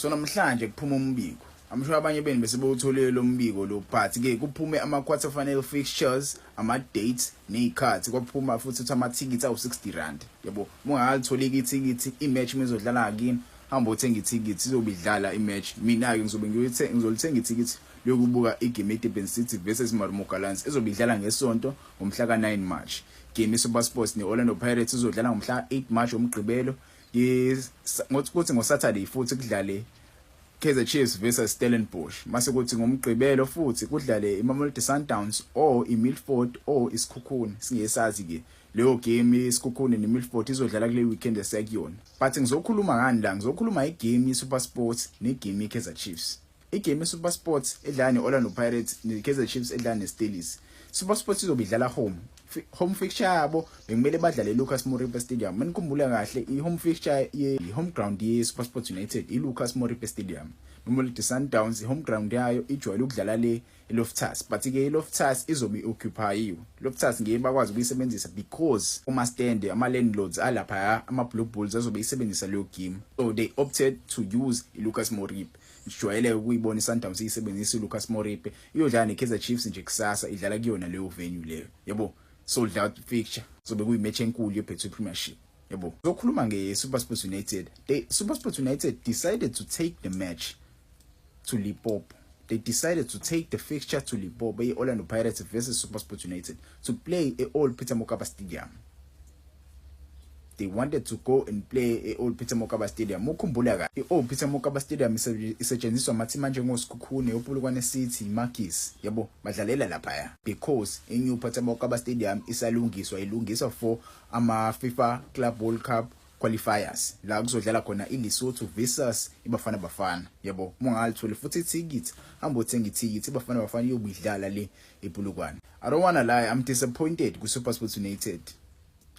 So namhlanje kuphuma umbiko. I'm sure abanye benu bese bewutholile lo mbiko lo, but ke kuphume ama quarter final fixtures, ama dates nezikhathi. Kwaphuma futhi ukuthi amathikithi awu R60, yabo. Uma ungakalithola ithikithi, i-match mizodlala kini, hamba uthenga ithikithi, izobe idlala i-match. Mina ke ngizobe ngiyolithenga, ngizolithenga ithikithi lokubuka igame eDurban City versus Marumo Gallants ezobe idlala ngesonto ngomhla ka9 March. Game iSuperSport neOrlando Pirates izodlala ngomhla 8 March, umgqibelo. Ngokuthi ngoSaturday futhi kudlale Kaizer Chiefs versus Stellenbosch. Mase kuthi ngomgqibelo futhi kudlale iMamelodi Sundowns or iMilford or iSekhukhune, singesazi ke leyo game. ISekhukhune neMilford izodlala kule weekend esekuyona. But ngizokhuluma ngani la? Ngizokhuluma igame yeSuperSport negame yeKaizer Chiefs. Igame yeSuperSport edlala neOrlando Pirates neKaizer Chiefs edlala neStellies. SuperSport izobe idlala home. Home fixture yabo bekumele badlale eLucas Moripe Stadium. Manikhumbula kahle, i-home fixture ye home ground ye-SuperSport United iLucas Moripe Stadium. Mamelodi Sundowns, i-home ground yayo ijwayele ukudlala le eLoftus, but ke iLoftus izobe occupyiwe. Loftus ngeke bakwazi ukuyisebenzisa because uma stand ama landlords alapha, ama Blue Bulls, azobe isebenzisa leyo game, so they opted to use iLucas Moripe. Sijwayele ukuyibona iSundowns iyisebenzisa iLucas Moripe. Iyodlala neKaizer Chiefs nje kusasa, idlala kuyona leyo venue leyo, yabo, sold out fixture. Zobe kuyimatch enkulu yeBetway Premiership, yabo. Zokhuluma ngeSuperSport United. They, SuperSport United, decided to take the match to Limpopo. They decided to take the fixture to Limpopo, i-Orlando Pirates versus SuperSport United, to play e-Old Peter Mokaba Stadium. They wanted to go and play e-Old Peter Mokaba Stadium. Ukhumbula kahle, i-Old Peter Mokaba Stadium isetshenziswa amathimi anjengoSekhukhune, oPolokwane City, iMagesi, yabo, badlalela laphaya because i-New Peter Mokaba Stadium isalungiswa, ilungiswa for ama-FIFA Club World Cup qualifiers, la kuzodlala khona iLesotho versus iBafana Bafana, yabo. Uma ungalitholi futhi ithikithi, hamba uthenga ithikithi. IBafana Bafana iyobe idlala le ePolokwane. I don't wanna lie, I'm disappointed ku SuperSport United.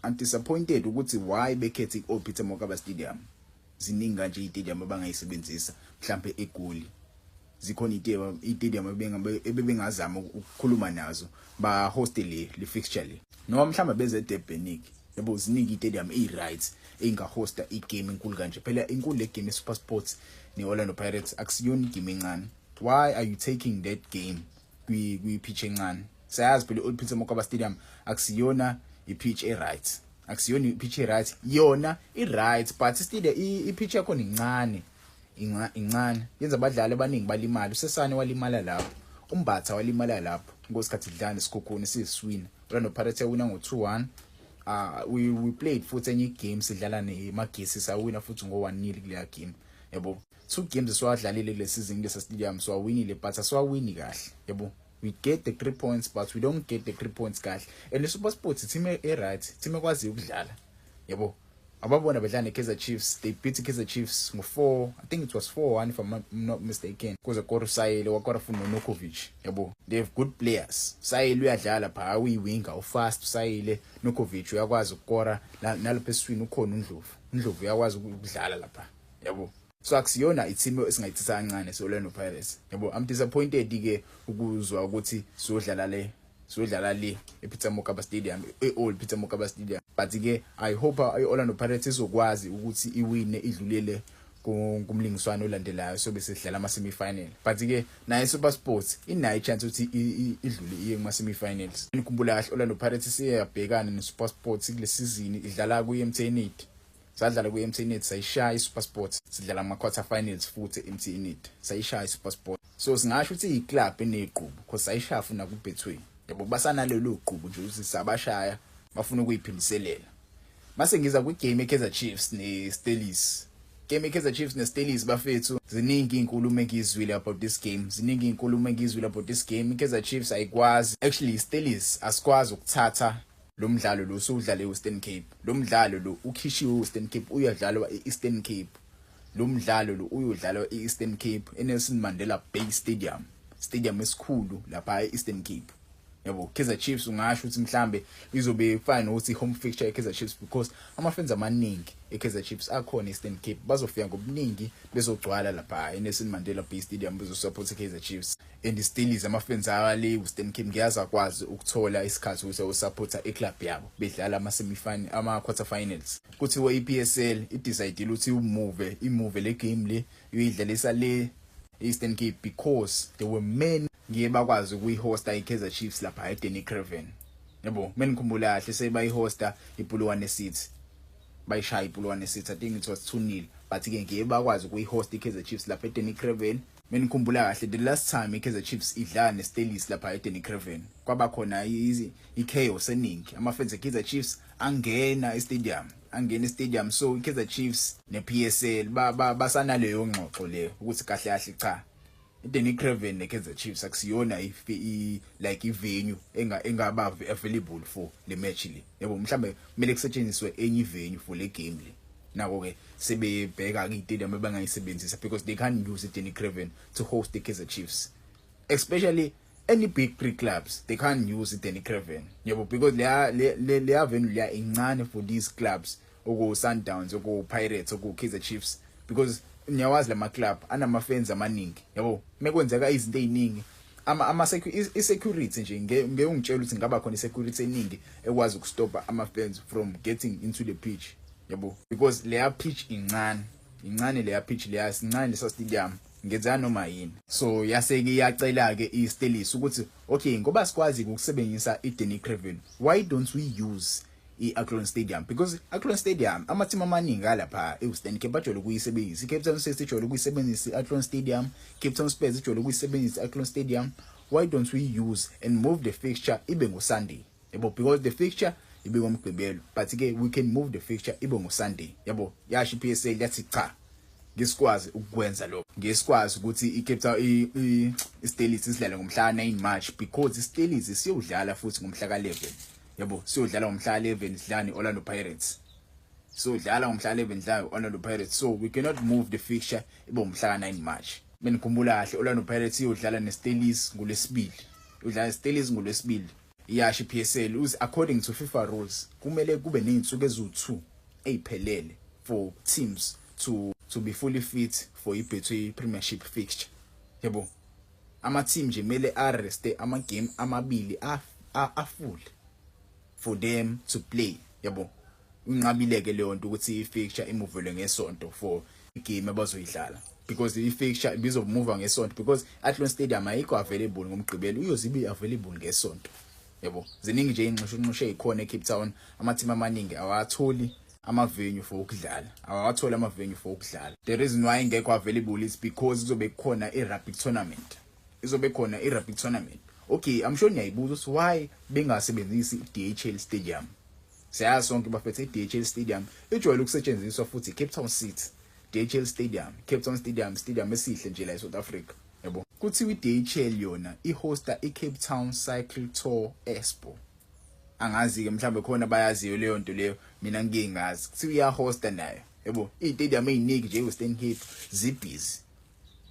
I'm disappointed ukuthi why bekhethe i-Old Peter Mokaba Stadium. Ziningi kanje i-stadium abangayisebenzisa, mhlambe eGoli zikhona i-stadium ebebengazama ukukhuluma nazo, ba host le fixture le, noma mhlawumbe beze eDurban, yabo. Ziningi i-stadium e-right engahosta igame enkulu kanje. Phela inkulu le game eSuper Sports ne-Orlando Pirates, akusiyona igame encane. Why are you taking that game kwi pitch encane? Siyazi phela i-Old Peter Mokaba Stadium akusiyona i-pitch e-right, akusiyona i-pitch e-right. Yona i-right, but stadium, i-pitch yakhona incane, incane, yenza abadlali abaningi balimala. USesane walimala lapho, uMbatha walimala lapho ngosikhathi idlala neSekhukhune, siyiswina. Orlando Pirates yawina ngo-2-1. We played futhi enye igame sidlala neMagesi, sawina futhi ngo-1-0 kuleya game, yabo. Two games esiwadlalile kule season kulesa stadium siwawinile, but asiwawini kahle, yabo. We get the 3 points, but we don't get the 3 points kahle. And i-SuperSport, team e-right, team ekwaziyo ukudlala, yabo. Ababona bedlala ne-Kaizer Chiefs, they beat i-Kaizer Chiefs ngo-4, I think it was 4-1 if I'm not mistaken, kuze kora uSayile, wakora futhi noNurkovic, yabo. They have good players. Sayile uyadlala pha, uyi-winger, ufast uSayile. Nurkovic uyakwazi ukukora nalapha esiswini. Ukhona uNdlovu, uNdlovu uyakwazi ukudlala lapha, yabo. So akusiyona i-team esingayithatha kancane so-Orlando Pirates, yabo. I'm disappointed ke ukuzwa ukuthi siyodlala le ePeter Mokaba Stadium, e-Old Peter Mokaba Stadium, but ke I hope i-Orlando Pirates izokwazi ukuthi iwine, idlulele kumlingiswano olandelayo, sobe sidlala ama semi-final. But ke naye Super Sports inayo chance ukuthi idlule iye kuma semi-finals. Nikhumbula kahle, Orlando Pirates siyabhekana ne-Super Sports kule season idlala ku-MTN. Sadlala ku-MTN, sayishaya i-SuperSport. Sidlala ama-quarter finals futhi e-MTN, sayishaya i-SuperSport. So singasho ukuthi iyi-club eneqhubu because sayishaya futhi naku-Betway, yabo. Basanalelo qhubu nje ukuthi sabashaya, bafuna ukuyiphindiselela. Mase ngiza kwigame eKaizer Chiefs neStellies. Game eKaizer Chiefs neStellies, bafethu, ziningi izinkulumo engizwile about this game, ziningi izinkulumo engizwile about this game. IKaizer Chiefs ayikwazi, actually Stellies asikwazi ukuthatha lo mdlalo lo sowudlale eWestern Cape. Lo mdlalo lo ukhishiwe eWestern Cape, uyadlalwa eEastern Cape. Lo mdlalo lo uyodlalwa eEastern Cape, eNelson Mandela Bay Stadium, stadium esikhulu lapha eEastern Cape. Yabo, Kaizer Chiefs, ungasho ukuthi mhlambe izobe ifana nokuthi home fixture yeKaizer Chiefs, because ama-fans amaningi eKaizer Chiefs akhona eEastern Cape, bazofika ngobuningi, bezogcwala lapha eNelson Mandela Bay Stadium, bezosupport iKaizer Chiefs. And Stellies, ama-fans awale Western Cape ngiyazi akwazi ukuthola isikhathi ukuthi ayosupporta iclub yabo bedlala ama-semifinal, ama-quarter finals. Kuthiwa i-PSL idecide ukuthi imove imove le game le, uyidlalisa le Eastern Cape, because there were many ngiye bakwazi ukuyihosta iKaizer Chiefs lapha eDanny Craven. Yabo, menikhumbula kahle, sebayihosta iPolokwane City, bayishaya iPolokwane City, I think it was 2-0, but ke ngiye bakwazi ukuyihost iKaizer Chiefs lapha eDanny Craven. Menikhumbula kahle, the last time iKaizer Chiefs idlala neStellies lapha eDanny Craven, kwaba khona ichaos eningi, ama-fans eKaizer Chiefs angena estadium, angena estadium. So iKaizer Chiefs nePSL basanaleyo ngxoxo leyo ukuthi kahle kahle cha, iDanny Craven neKaizer Chiefs akusiyona like ivenue engaba available for le match le. Yabo, mhlambe kumele kusetshenziswe enye ivenue for le game le. Nako ke sebebheka ke istadium abangayisebenzisa, because they can't use iDanny Craven to host the Kaizer Chiefs, especially any big three clubs. They can't use iDanny Craven, yabo, because leya le venue leya incane for these clubs, oku Sundowns, oku Pirates, oku Kaizer Chiefs, because niyawazi lama club anama fans amaningi. Yabo, mekwenzeka izinto eziningi, ama security nje, ngeke ungitshela ukuthi ngaba khona isecurity eningi ekwazi ukustopa ama fans from getting into the pitch. Yabo, because leya pitch incane, incane leya pitch leya, sincane lesa stadium, ngenza noma yini. So yase-ke iyacela-ke iStellies ukuthi okay, ngoba sikwazi ukusebenzisa iDanny Craven, why don't we use i-Athlone Stadium? Because Athlone Stadium, ama-team amaningi alapha e-Western Cape ajwayele ukuyisebenzisa. I-Cape Town City ijwayele ukuyisebenzisa i-Athlone Stadium, Cape Town Spurs ijwayele ukuyisebenzisa i-Athlone Stadium. Why don't we use and move the fixture ibe ngo-Sunday? Yabo, because the fixture ibe ngoMgqibelo, but ke we can move the fixture ibe ngo-Sunday. Yabo, yasho i-PSL yathi cha, ngesikwazi ukukwenza lokho, ngesikwazi ukuthi iCape Town iStellies sidlale ngomhla ka9 March, because iStellies siyodlala futhi ngomhla ka11. Yabo, siyodlala ngomhla ka11, sidlala neOrlando Pirates. Siyodlala ngomhla ka11, sidlala neOrlando Pirates, so we cannot move the fixture ibe ngomhla ka9 March. Benikhumbula kahle, Orlando Pirates iyodlala neStellies ngolwesibili, udlala neStellies ngolwesibili. Iyasho iPSL uzi according to FIFA rules kumele kube nezinsuku eziwu2 eziphelele for teams to be fully fit for iBetway Premiership fixture. Yabo, ama team nje kumele areste ama game amabili afull for them to play. Yabo, inqabileke leyo nto ukuthi i-fixture imuvelwe ngesonto for igame abazoyidlala, because i-fixture ibizomuva ngesonto, because Athlone Stadium ayikho available ngoMgqibelo, iyoze ibe available ngesonto. Yabo, ziningi nje inxushunxushu ezikhona eCape Town. Ama-team amaningi awatholi ama-venue for ukudlala, awawatholi ama-venue for ukudlala. The reason why ingekho available is because kuzobe kukhona i-rugby tournament, izobe khona i-rugby tournament. Okay, I'm sure niyayibuza ukuthi why bengasebenzisi i-DHL Stadium. Siyazi sonke bafethu, i-DHL Stadium ijwayele ukusetshenziswa futhi Cape Town City. DHL Stadium, Cape Town Stadium, stadium esihle nje la eSouth Africa. Yabo, kuthiwa i-DHL yona ihosta i-Cape Town Cycle Tour Expo. Angazi ke, mhlambe khona bayaziyo leyo nto leyo, mina ngingazi. Kuthiwa iyahosta nayo. Yabo, izitadium eziningi nje eWestern Cape zibusy,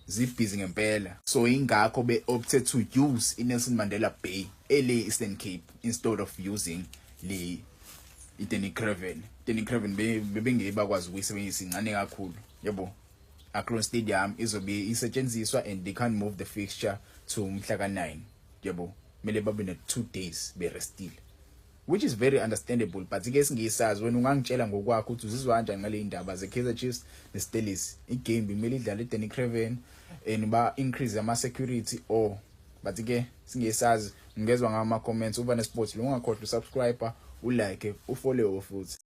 zibusy ngempela. So ingakho be opted to use iNelson Mandela Bay ele Eastern Cape instead of using le iDanny Craven. Danny Craven bebengeke bakwazi ukuyisebenzisa, incane kakhulu. Yabo, Athlone Stadium izobe isetshenziswa and they can't move the fixture to mhla ka9. Yabo, kumele babe ne 2 days berestile, which is very understandable. But ke singisazi, wena ungangitshela ngokwakho ukuthi uzizwa kanjani ngale indaba ze Kaizer Chiefs neStellies? Igame kumele idlale eDanny Craven and ba increase ama security or, but ke singesazi, ngezwe ngama comments. Uba nesports lo, ungakhohlwa usubscribe, ulike, ufollow futhi.